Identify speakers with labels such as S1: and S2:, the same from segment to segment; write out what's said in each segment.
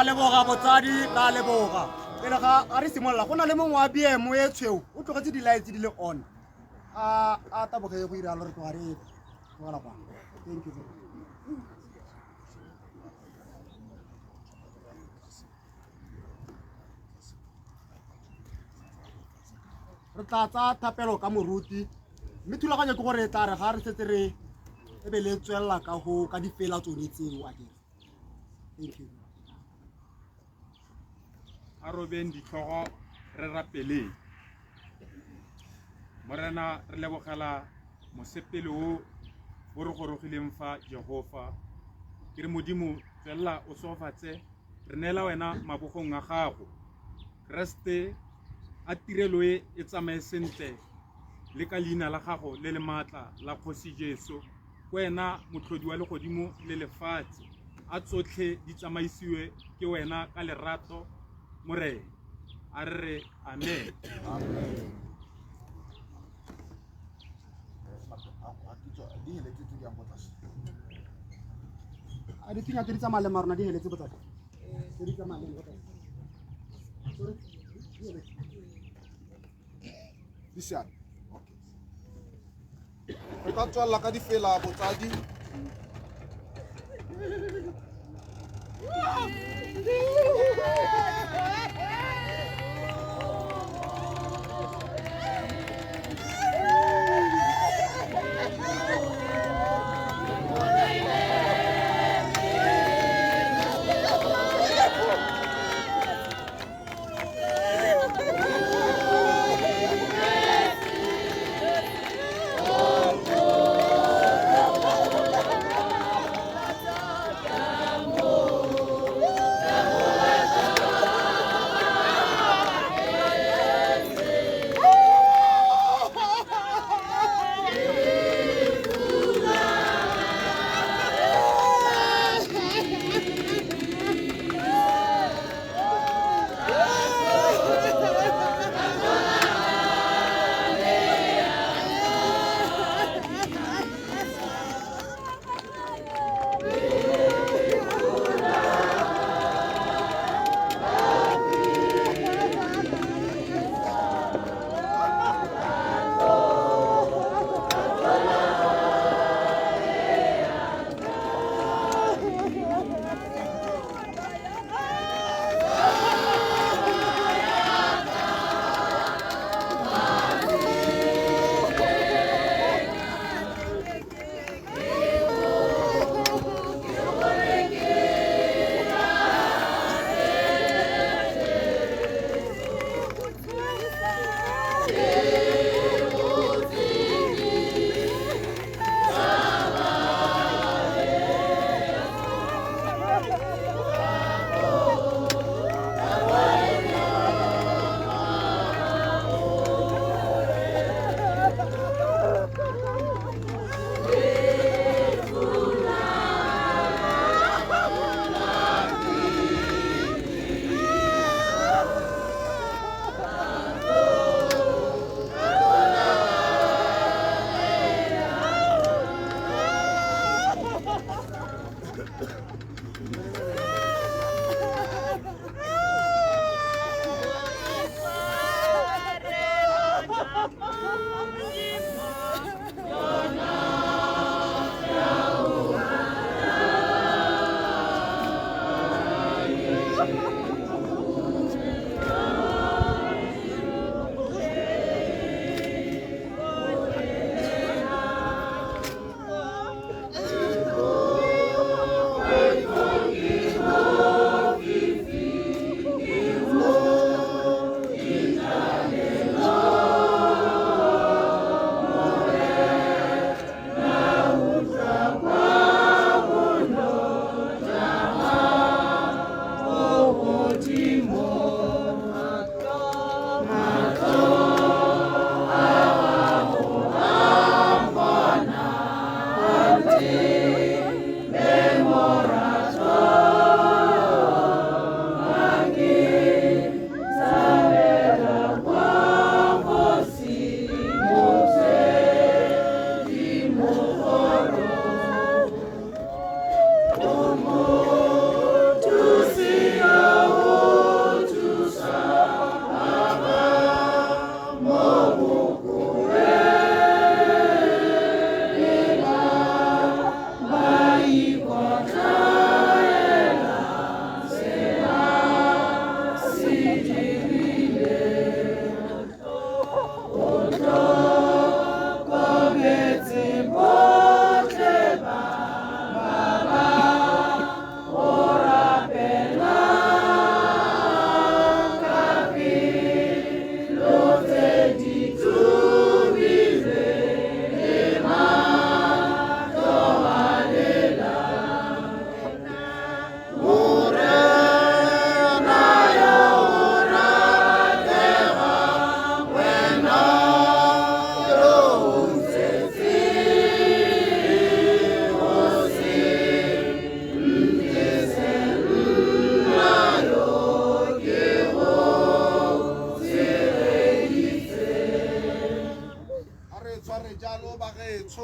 S1: Ra leboga botsadi, ra leboga. Pele ga a re simolola, go na le mongwe wa BM e tshweu, o tlogetse di-lights di le on. A taboge go iralo re tloga re tlogela kwa. Thank you. Re tla tsaya thapelo ka moruti, mme thulaganyo ke gore e tla re ga re setse re e be le tswelela ka go ka difela tsone tseo a kere. Thank you.
S2: A robeng ditlhogo re rapeleng. Morena, re lebogela mosepele o o re gorogileng fa Jehova. Ke re Modimo, tswelela o sofatse, re neela wena mabogong a gago. Kreste, a tirelo e e tsamaye sentle le ka leina la gago le le maatla la Kgosi Jesu. Ke wena motlhodi wa legodimo le lefatshe. A tsotlhe di tsamaisiwe ke wena ka lerato, Morena. A re re amen.
S1: A dithunya tse di tsamayang le marona di heletse botsadi. Tse di tsamayang le botsadi. Sorry. Di heletse.
S3: Di siame. Okay. Re ka tswelela ka difela botsadi.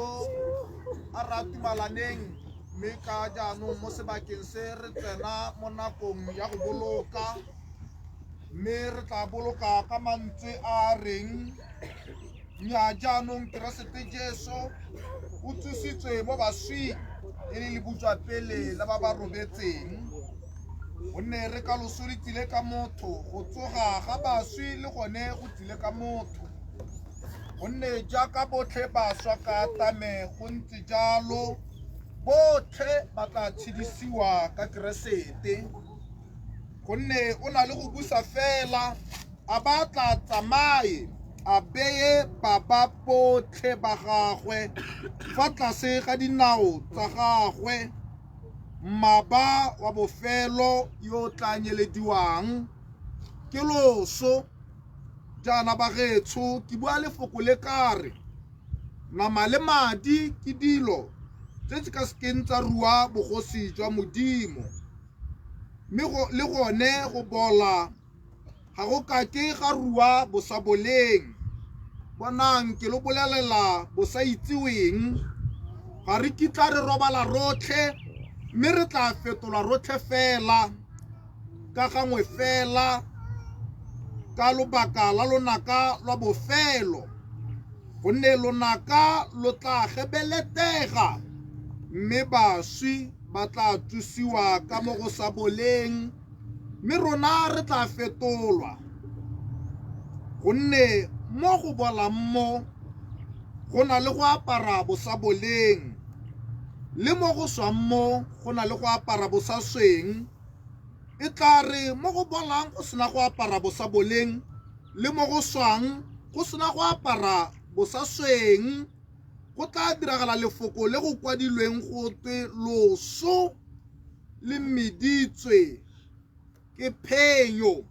S3: Jalo a re atumalaneng mme ka jaanong mo sebakeng se re tsena mo nakong ya go boloka, mme re tla boloka ka mantswe a a reng nya jaanong Keresete Jesu o tsositswe mo baswing e le lebutswa pele la ba ba robetseng. Gonne re ka loso le tsile ka motho, go tsoga ga baswi le gone go tsile ka motho. Gonne jaaka botlhe ba swa ka Atame, go ntse jalo botlhe ba tla tshedisiwa ka Keresete. Gonne o na le go busa fela, a ba tla tsamaye a beye baba botlhe ba gagwe fa tlase ga dinao tsa gagwe. Mmaba wa bofelo yo tla nyelediwang ke loso. Jaana bagetsho, ke bua lefoko le kare nama le madi ke dilo tse di ka sekeng tsa rua bogosi jwa Modimo, mme le gone go bola ga go kake ga rua bosaboleng. Bonang, ke lo bolelela bosaitseweng, ga re kitla re robala rotlhe, mme re tla fetolwa rotlhe fela ka gangwe fela ka lobaka la lonaka lwa bofelo. Gonne lonaka lo tla gebeletega, mme baswi ba tla tsosiwa ka mo go sa boleng, mme rona re tla fetolwa. Gonne mo go bolang mo go na le go apara bosaboleng, le mo go swang mo go na le go apara bosasweng. E tla re mo go bolang go sena go apara bosaboleng, le mo go swang go sena go apara bosasweng, go tla diragala lefoko le go kwadilweng go twe loso le meditswe ke phenyo.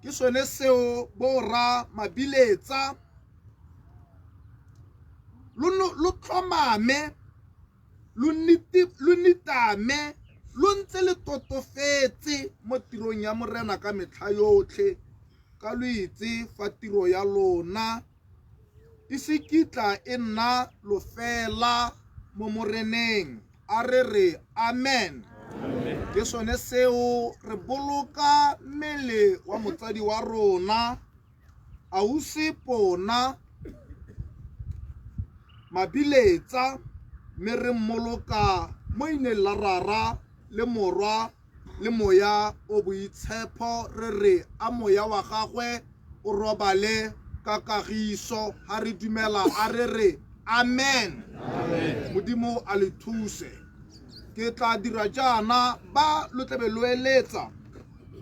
S3: Ke sone seo borra Mabiletsa lo tlhomame, lo nitame, lo ntse le totofetse mo tirong ya Morena ka metlha yotlhe, ka lo itse fa tiro ya lona e se kitla e nna lofela mo Moreneng. A re re amen. Ke sone seo re boloka mmele wa motsadi wa rona Ausi Pona Mabiletsa, mme re mmoloka mo ineng la Rara le Morwa le Moya o Boitshepho, re re a moya wa gagwe o robale ka kagiso. Ha re dumela a re re amen. Modimo a le thuse. Ke tla dira jaana ba lo tlabe lo eletsa,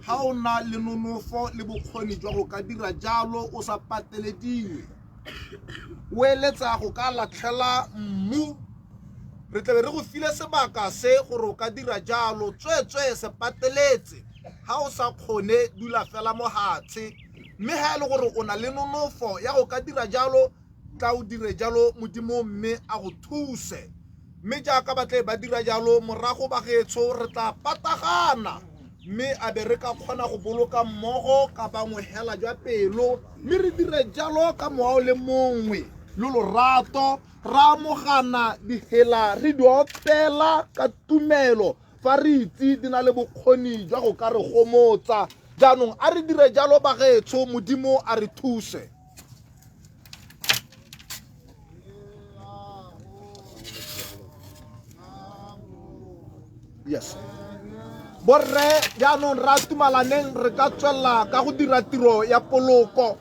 S3: ha o na le nonofo le bokgoni jwa go ka dira jalo o sa patelediwe, o eletsa go ka latlhela mmu, re tlabe re go file sebaka se gore o ka dira jalo. Tsweetswee se pateletse, ha o sa kgone dula fela mo hatshe, mme ha e le gore o na le nonofo ya go ka dira jalo, tla o dire jalo, Modimo mme a go thuse. Mme jaaka ba tle ba dira jalo, morago bagetsho re tla patagana, mme a be re ka kgona go boloka mmogo ka bangwe hela jwa pelo, mme re dire jalo ka mowa o le mongwe le lorato, ra amogana dihela re di opela ka tumelo fa re itse di na le bokgoni jwa go ka re gomotsa. Jaanong a re dire jalo bagetsho, Modimo a re thuse. Yes. Borre jaanong ra tumalaneng re ka tswelela ka go dira tiro ya poloko.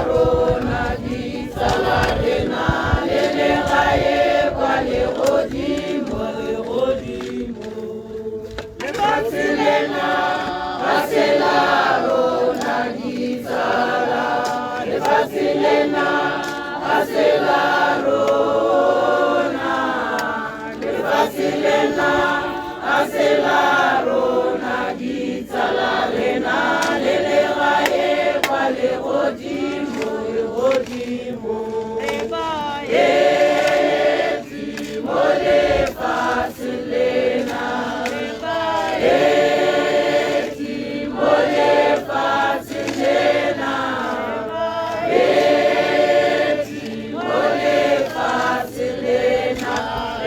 S4: rona ditsala re na le legae kwa legodimo legodimo. Lefatshe lena ga se la rona ditsala, lefatshe lena ga se la rona, lefatshe lena ga se la rona ditsala re na le legae kwa legodimo legodimo. Re baetsi mo lefatsheng lena, re baetsi mo lefatsheng lena, baetsi mo lefatsheng lena,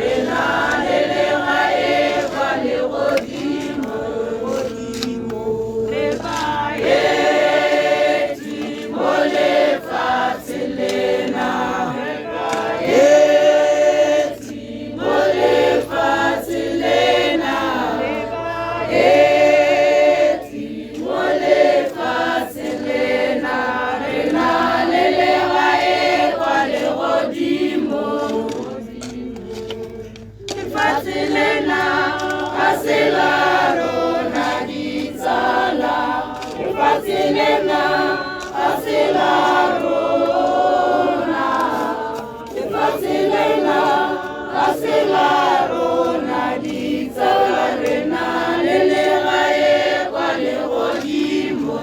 S4: re na le legae kwa legodimo legodimo. Re baetsi mo lefatsheng lena, re baetsi mo lefatsheng lena, re baetsi mo lefatsheng lena, re na le legae kwa legodimo. Lefatshe lena ga se la rona ditsala, lefatshe lena ga se la rona, lefatshe lena ga se la rona ditsala, re na le legae kwa legodimo.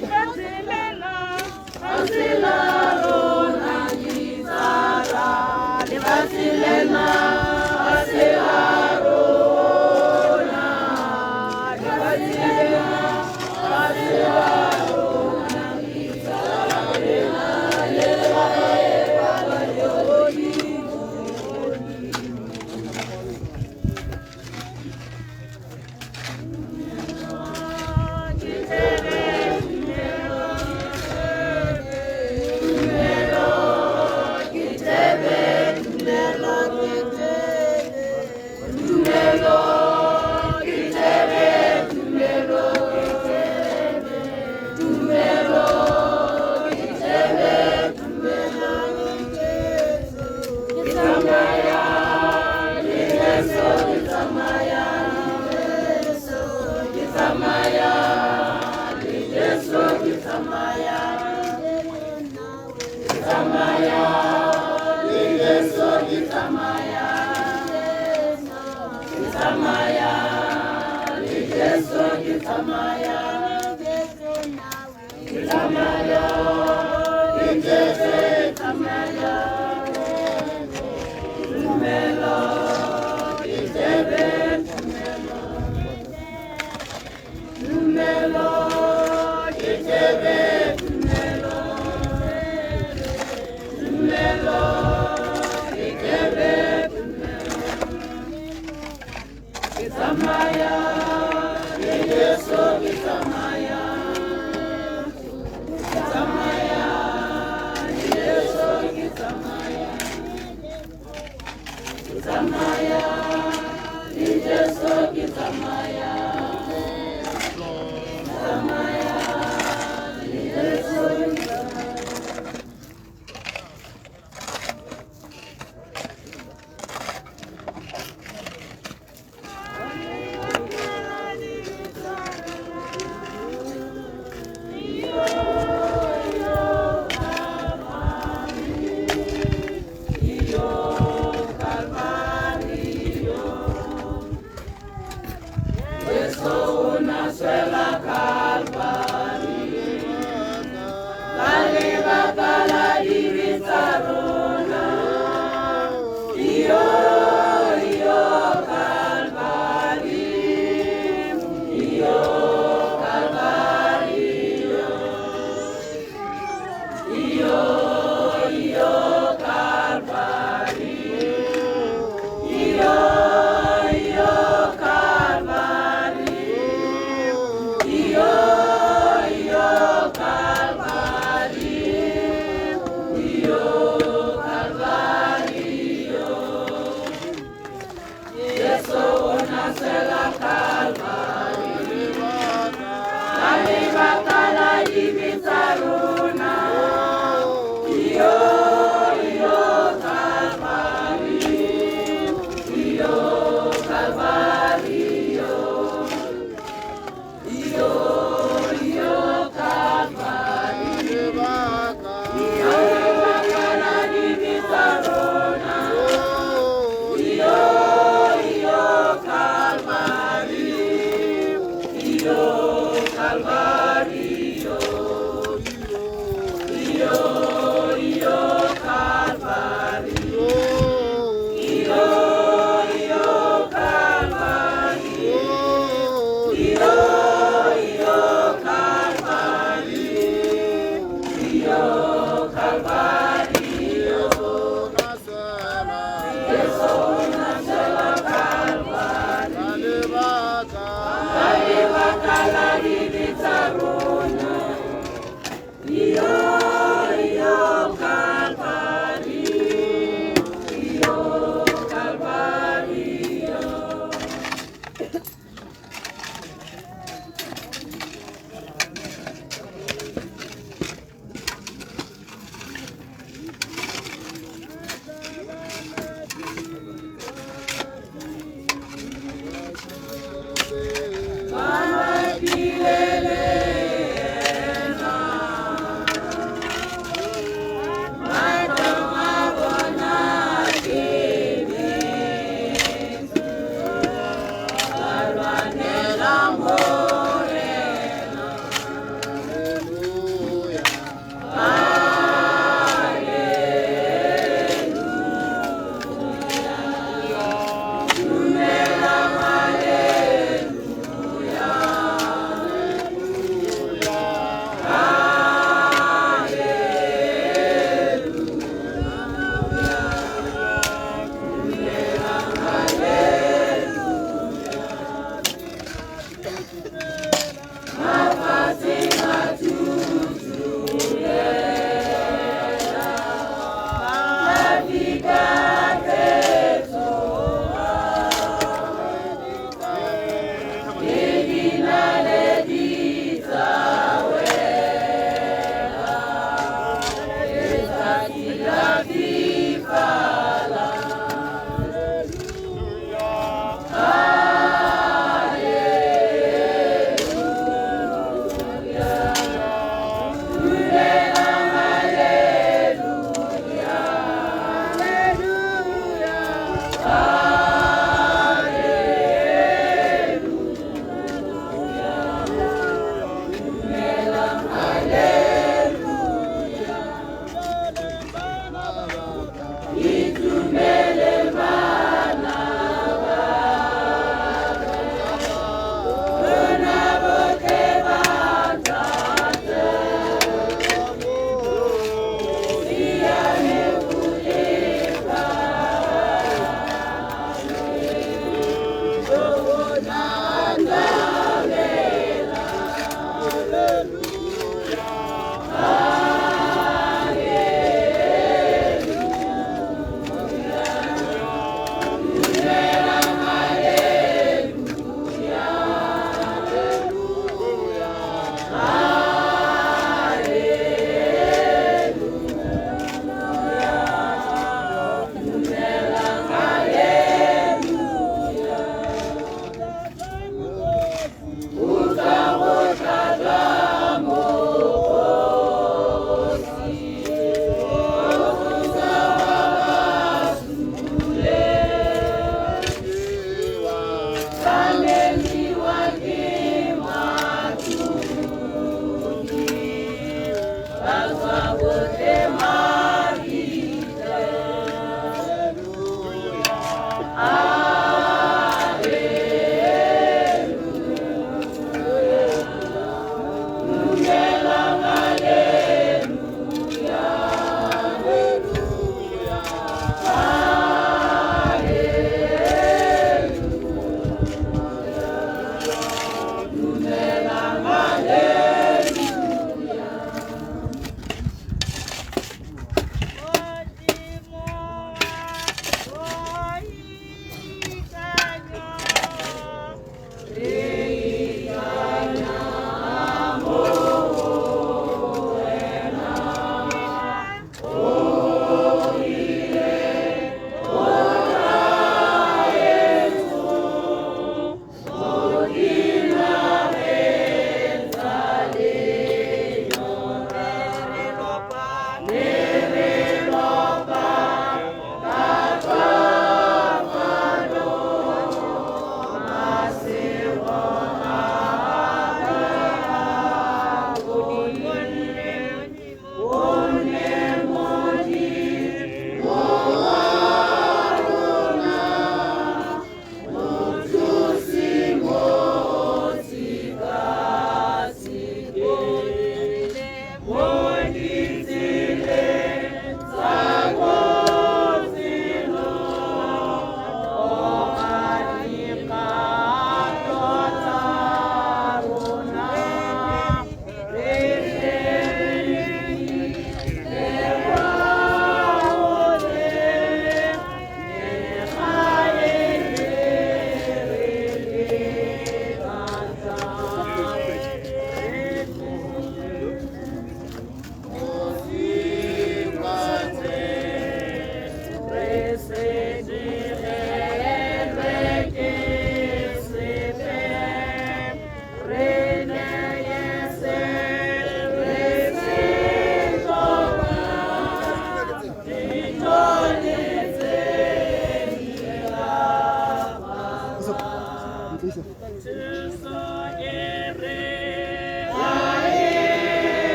S4: Lefatshe lena ga se la rona ditsala, lefatshe lena ga se la rona, lefatshe lena ga se la rona ditsala, re na le legae kwa legodimo.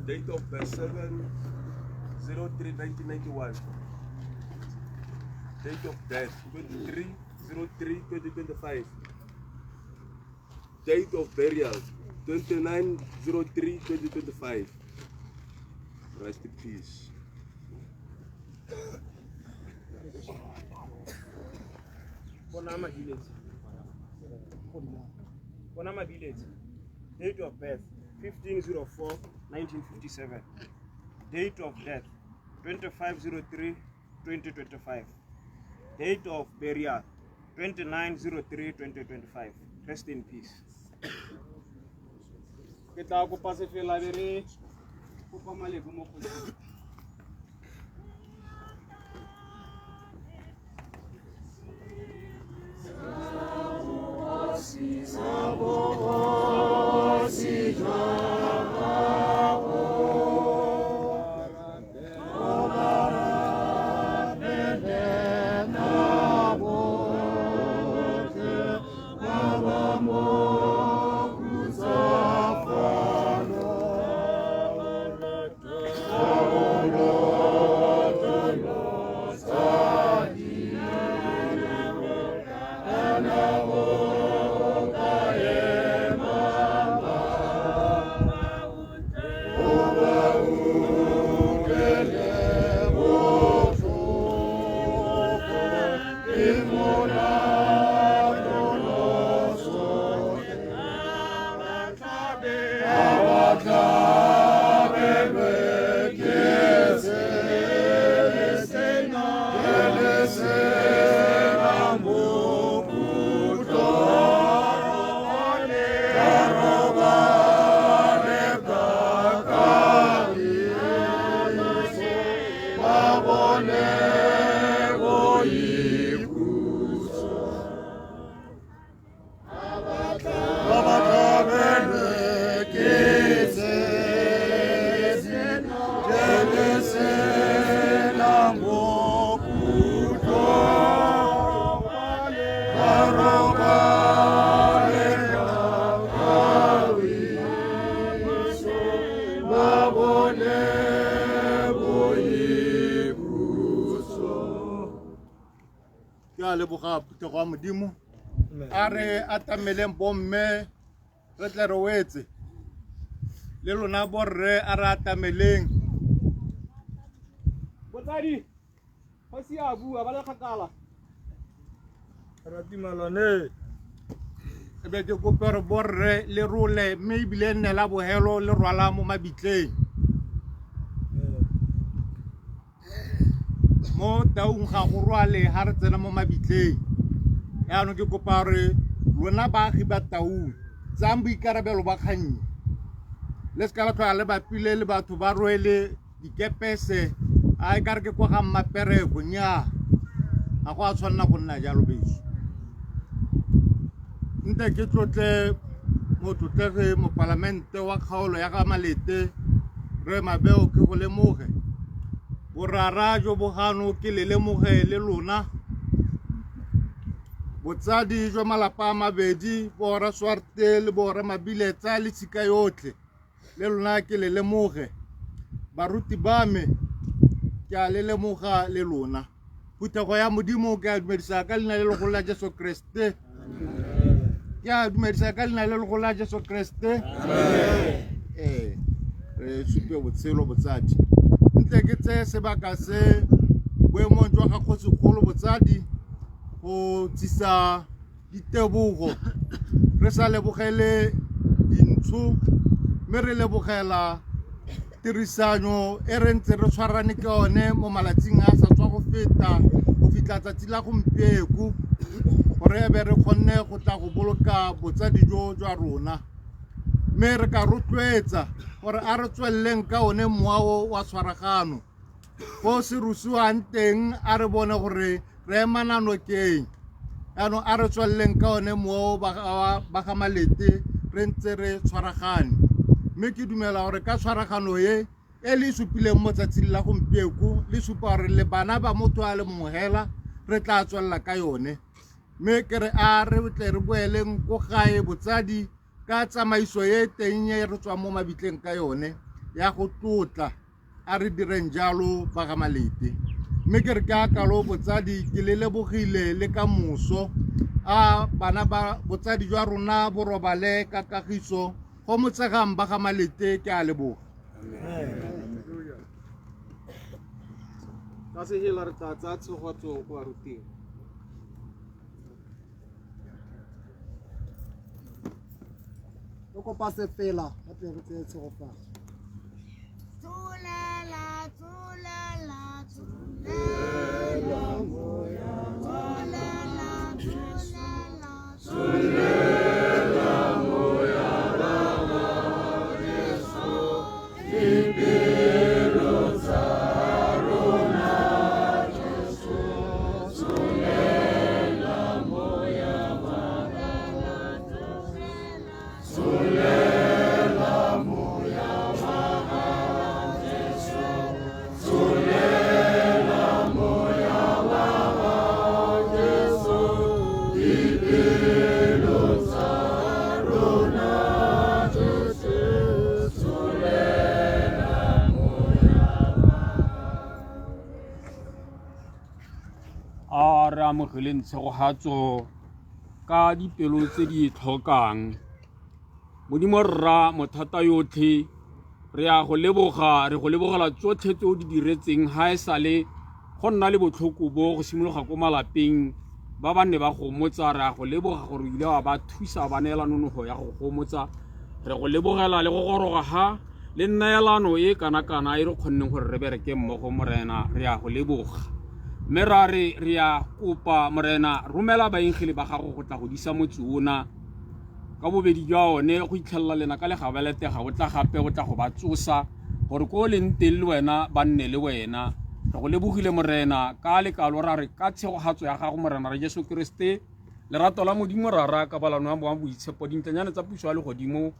S5: Date of birth 7/03/1991. Date of death 23/03/2025. Date of burial 29/03/2025. Rest in peace.
S6: Bonama village. Date of birth 15/04/1957. Date of death 25/03/2025. Date of burial 29/03/2025. Rest in peace. Ke tla kopa sefela be re kopa malebo mo kgosing.
S5: Oh.
S7: Ke a leboga phuthego ya Modimo. A re atameleng bomme re tle re wetse. Le lona borre a re atameleng.
S6: Botsadi, kgosi a bua ba le kgakala.
S7: Ratimalane. E be ke kope gore borre le role mme ebile nne la bogelo le rwala mo mabitleng. Mo taung ga go rwale ga re tsena mo mabitleng. Yaanong ke kopa gore lona baagi ba Taung tsayang boikarabelo ba kgannye. Le seka la tlhola le bapile le batho ba rwele dikepese a e kare ke kwa ga mmapereko nnyaa ga go a tshwanela go nna jalo beso. Nte ke tlotle motlotlegi mopalamente wa kgaolo ya ga Malete re Mabeo ke go lemoge. Borara jo bogano ke le lemoge le lona. Botsadi jwa malapa a mabedi boora Swarte le boora Mabiletsa le tshika yotlhe le lona ke le lemoge. Baruti ba me ke a le lemoga le lona. Phuthego ya Modimo ke a dumedisa ka leina le legolo la Jesu Kriste. Ke a dumedisa ka leina le legolo la Jesu Kriste. Ee, re supe botshelo botsadi. Ntle ke tseye sebaka se boemong jwa ga kgosikgolo botsadi go tsisa ditebogo re sa lebogele dintsho mme re lebogela tirisanyo e re ntse re tshwarane ka one mo malatsing a sa tswa go feta go fitlha tsatsi la gompieko gore e be re kgonne go tla go boloka botsadi jo jwa rona mme re ka rotloetsa gore a re tsweleleng ka one mowa o wa tshwaragano ko se rusiwang teng a re bone gore re emana nokeng jaanong a re tsweleleng ka one mowa ba ga Malete re ntse re tshwaragane mme ke dumela gore ka tshwaragano e e le supileng mo tsatsing la gompieko le supa gore le bana ba motho a le mongwe hela re tla tswelela ka yone mme ke re a re tle re boeleng ko gae botsadi ka tsamaiso e teng e re tswang mo mabitleng ka yone ya go tlotla a re direng jalo ba ga Malete mme ke re ka kalo botsadi ke le lebogile le ka moso a bana ba botsadi jwa rona bo robale ka kagiso go motsegang ba ga Malete ke a leboga.
S6: Ka sehela re tla tsaya tshegofatso ko baruteng.
S1: Re kopa sefela ba tle re tseye tshegofatso.
S4: Tsolela, tsolela, tsolela moya. Tsolela, tsolela, tsolela moya wa Jesu. Dipelo tsa rona Jesu. Tsolela moya wa Tsolela moya wa Jesu. Tsolela moya wa Jesu. Dipelo tsa rona Jesu. Tsolela moya wa.
S6: A re amogeleng tshegofatso ka dipelo tse di tlhokang. Modimo Rra mothata yotlhe, re a go leboga, re go lebogela tsotlhe tse o di diretseng ha e sale go nna le botlhoko bo go simologa ko malapeng ba ba ne ba gomotsa. Re a go leboga gore o ile wa ba thusa ba neela nonogo ya go gomotsa. Re go lebogela le go goroga ha le neelano e kana-kana e re kgonneng gore re bereke mmogo. Morena, re a go leboga mme ra re re a kopa Morena, romela baengele ba gago go tla go disa motse ona ka bobedi jwa one go itlhelela lena ka legabeletega o tla gape o tla go ba tsosa gore ko o leng teng le wena ba nne le wena. Re go lebogile Morena ka lekalo, ra re ka tshegogatso ya gago Morena re Jesu Kriste, lerato la Modimo Rara, kabalano ya boa boitshepo, dintlenyane tsa puso ya legodimo,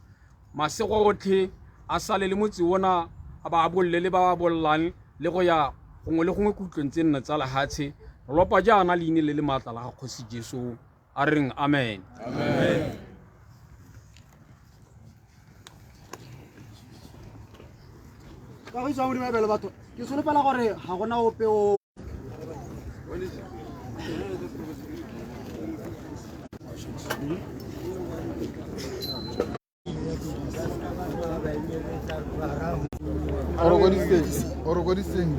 S6: masego otlhe a sale le motse ona, a ba bolle le ba ba bollang le go ya gongwe le gongwe kutlong tse nne tsa lehatshe. Re lopa jaana leine le le maatla la ga Kgosi Jesu, a re reng amen.
S5: Amen.
S1: Kagiso ya Modimo e be le batho. Ke solofela gore ga gona ope o
S3: Orogodiseng.